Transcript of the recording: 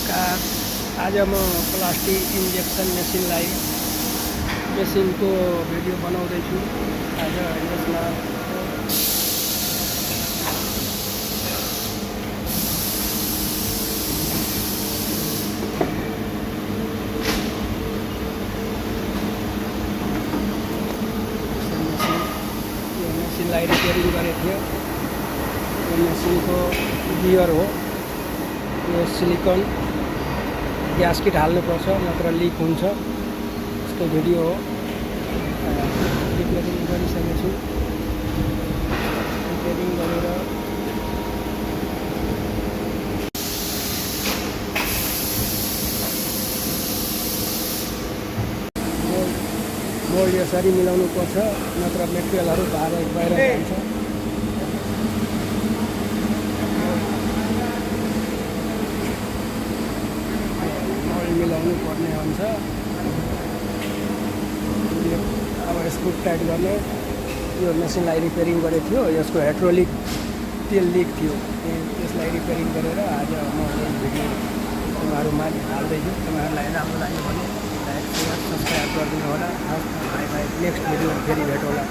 नमस्कार। आज म प्लास्टिक इन्जेक्सन मेसिनको भिडियो बनाउँदैछु। आज यसमा मेसिनलाई रिपेयरिङ गरेको थियो। यो मेसिनको गियर हो। यो सिलिकन ग्यास्केट हाल्नुपर्छ, नत्र लिक हुन्छ। यसको भिडियो हो। रिपेयरिङ गरिसकेछु। रिपेयरिङ गरेर मोल्ड यसरी मिलाउनु पर्छ, नत्र मेटेरियलहरू बाहिर जान्छ। मिलाउनु पर्ने हुन्छ। अब स्क्रू टाइट गर्ने। यो मेसिनलाई रिपेयरिङ गरेको थियो। यसको हाइड्रोलिक तेल लिक थियो। त्यसलाई रिपेयरिङ गरेर आज म यो भिडियो तपाईँहरूमा हाल्दैछु। तपाईँहरूलाई राम्रो लाग्यो भने लाइक, सेयर, सब्सक्राइब गरिदिनु होला। By by. नेक्स्ट भिडियो फेरि भेट होला।